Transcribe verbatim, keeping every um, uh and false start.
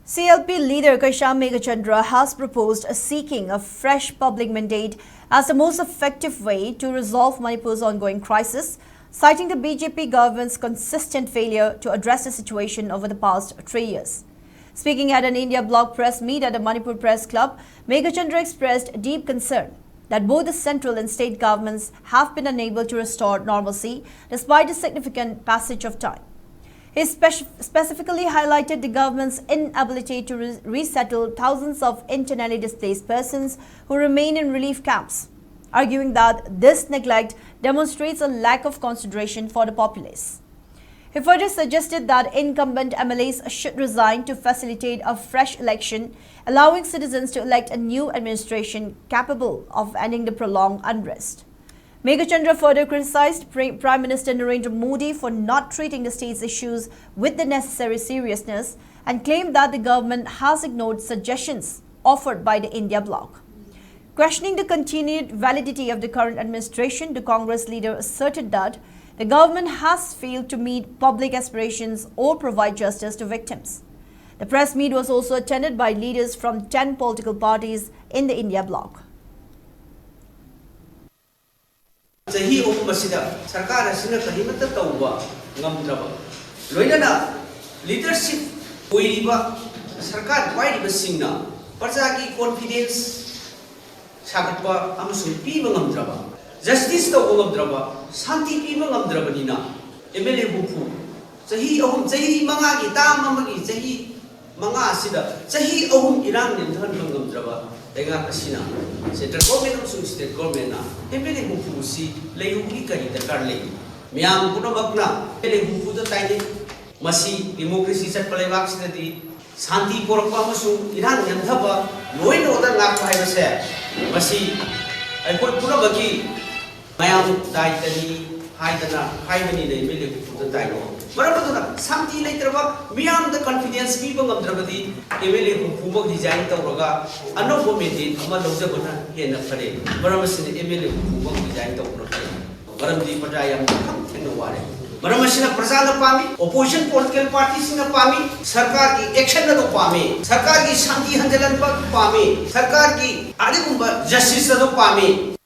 C L P leader Kasham Meghachandra has proposed seeking a fresh public mandate as the most effective way to resolve Manipur's ongoing crisis, citing the B J P government's consistent failure to address the situation over the past three years. Speaking at an India Bloc press meet at the Manipur Press Club, Meghachandra expressed deep concern that both the central and state governments have been unable to restore normalcy despite a significant passage of time. He spec- specifically highlighted the government's inability to re- resettle thousands of internally displaced persons who remain in relief camps, arguing that this neglect demonstrates a lack of consideration for the populace. He further suggested that incumbent M L As should resign to facilitate a fresh election, allowing citizens to elect a new administration capable of ending the prolonged unrest. Meghachandra further criticized Pri- Prime Minister Narendra Modi for not treating the state's issues with the necessary seriousness and claimed that the government has ignored suggestions offered by the India bloc. Questioning the continued validity of the current administration, the Congress leader asserted that the government has failed to meet public aspirations or provide justice to victims. The press meet was also attended by leaders from ten political parties in the India bloc. ꯆꯍꯤ ꯑꯍꯨꯝ ꯑꯁꯤꯗ ꯁꯔꯀꯥꯔ ꯑꯁꯤꯅ ꯀꯔꯤꯃꯠꯇ ꯇꯧꯕ ꯉꯝꯗ꯭ꯔꯕ, ꯂꯣꯏꯅꯅ leadership ꯑꯣꯏꯔꯤꯕ ꯁꯔꯀꯥꯔ ꯄꯥꯏꯔꯤꯕꯁꯤꯡꯅ ꯄ꯭ꯔꯖꯥꯒꯤ ꯀꯣꯟꯐꯤꯗꯦꯟꯁ ꯁꯥꯒꯠꯄ ꯑꯃꯁꯨꯡ ꯄꯤꯕ ꯉꯝꯗ꯭ꯔꯕ, ꯖꯁꯇꯤꯁ ꯇꯧꯕ ꯉꯝꯗ꯭ꯔꯕ, ꯁꯥꯟꯇꯤ ꯄꯤꯕ ꯉꯝꯗ꯭ꯔꯕꯅꯤꯅ ꯑꯦꯝ ꯑꯦꯜ ꯑꯦ ꯍꯨꯝꯐꯨ ꯆꯍꯤ ꯑꯍꯨꯝ, ꯆꯍꯤ ꯃꯉꯥꯒꯤ ꯇꯥꯝ ꯑꯃꯒꯤ ꯆꯍꯤ ꯃꯉꯥ ꯑꯁꯤꯗ ꯆꯍꯤ ꯑꯍꯨꯝ ꯏꯔꯥꯡ ꯅꯦꯝꯊꯍꯟꯕ ꯉꯝꯗ꯭ꯔꯕ ꯂꯩꯉꯥꯛ ꯑꯁꯤꯅ, ꯁꯦꯟꯇ꯭ꯔꯦꯜ ꯒꯣꯔꯃꯦꯟ ꯑꯃꯁꯨꯡ ꯁ꯭ꯇꯦꯠ ꯒꯣꯔꯃꯦꯟꯅ ꯑꯦꯝ ꯑꯦꯜ ꯑꯦ ꯍꯨꯝꯐꯨ ꯑꯁꯤ ꯂꯩꯔꯨꯕꯒꯤ ꯀꯔꯤ ꯗꯔꯀꯥꯔ ꯂꯩ? ꯃꯤꯌꯥꯝ ꯄꯨꯝꯅꯃꯛꯅ ꯑꯦꯝ ꯑꯦꯜ ꯑꯦ ꯍꯨꯝꯐꯨꯗ ꯇꯥꯏꯅꯩ꯫ ꯃꯁꯤ ꯗꯤꯃꯣꯀ꯭ꯔꯦꯁꯤ ꯆꯠꯄ ꯂꯩꯕꯥꯛꯁꯤꯗꯗꯤ ꯁꯥꯟꯇꯤ ꯄꯣꯔꯛꯄ ꯑꯃꯁꯨꯡ ꯏꯔꯥꯡ ꯅꯦꯝꯊꯕ, law and order ꯉꯥꯛꯄ ꯍꯥꯏꯕꯁꯦ, ꯃꯁꯤ ꯑꯩꯈꯣꯏ ꯄꯨꯝꯅꯃꯛꯀꯤ ꯃꯌꯥꯝ ꯗꯥꯏꯇꯅꯤ ꯍꯥꯏꯗꯅ ꯍꯥꯏꯕꯅꯤꯅ ꯑꯦꯝ ꯑꯦꯜ ꯑꯦ ꯍꯨꯝꯐꯨꯗ ꯇꯥꯏꯅꯣ꯫ ꯃꯔꯝ ꯑꯗꯨꯅ ꯁꯥꯟꯇꯤ ꯂꯩꯇ꯭ꯔꯕ, ꯃꯤꯌꯥꯝꯗ ꯀꯟꯐꯤꯗꯦꯟꯁ ꯄꯤꯕ ꯉꯝꯗ꯭ꯔꯕꯗꯤ ꯑꯦꯝ ꯑꯦꯜ ꯑꯦ ꯍꯨꯝꯐꯨꯃꯛ ꯔꯤꯖꯥꯏꯟ ꯇꯧꯔꯒ ꯑꯅꯧꯕ ꯃꯦꯟꯗꯦꯠ ꯑꯃ ꯂꯧꯖꯕꯅ ꯍꯦꯟꯅ ꯐꯔꯦ꯫ ꯃꯔꯝ ꯑꯁꯤꯅ ꯑꯦꯝ ꯑꯦꯜ ꯑꯦ ꯍꯨꯝꯐꯨꯃꯛ ꯔꯤꯖꯥꯏꯟ ꯇꯧꯕꯅ ꯐꯔꯦ꯫ ꯃꯔꯝꯗꯤ ꯄ꯭ꯔꯖꯥ ꯌꯥꯝ ꯈꯝ ꯊꯦꯡꯅ ꯋꯥꯔꯦ꯫ ꯃꯔꯝ ꯑꯁꯤꯅ ꯄ꯭ꯔꯖꯥꯅ ꯄꯥꯝꯃꯤ, ꯑꯣꯄꯣꯖꯤꯁꯟ ꯄꯣꯂꯤꯇꯤꯀꯦꯜ ꯄꯥꯔꯇꯤꯁꯤꯡꯅ ꯄꯥꯝꯃꯤ, ꯁꯔꯀꯥꯔꯒꯤ ꯑꯦꯛꯁꯟ ꯑꯗꯨ ꯄꯥꯝꯃꯤ, ꯁꯔꯀꯥꯔꯒꯤ ꯁꯥꯟꯇꯤ ꯍꯟꯖꯤꯜꯍꯟꯕ ꯄꯥꯝꯃꯤ, ꯁꯔꯀꯥꯔꯒꯤ ꯑꯗꯨꯒꯨꯝꯕ ꯖꯁꯇꯤꯁ ꯑꯗꯨ ꯄꯥꯝꯃꯤ꯫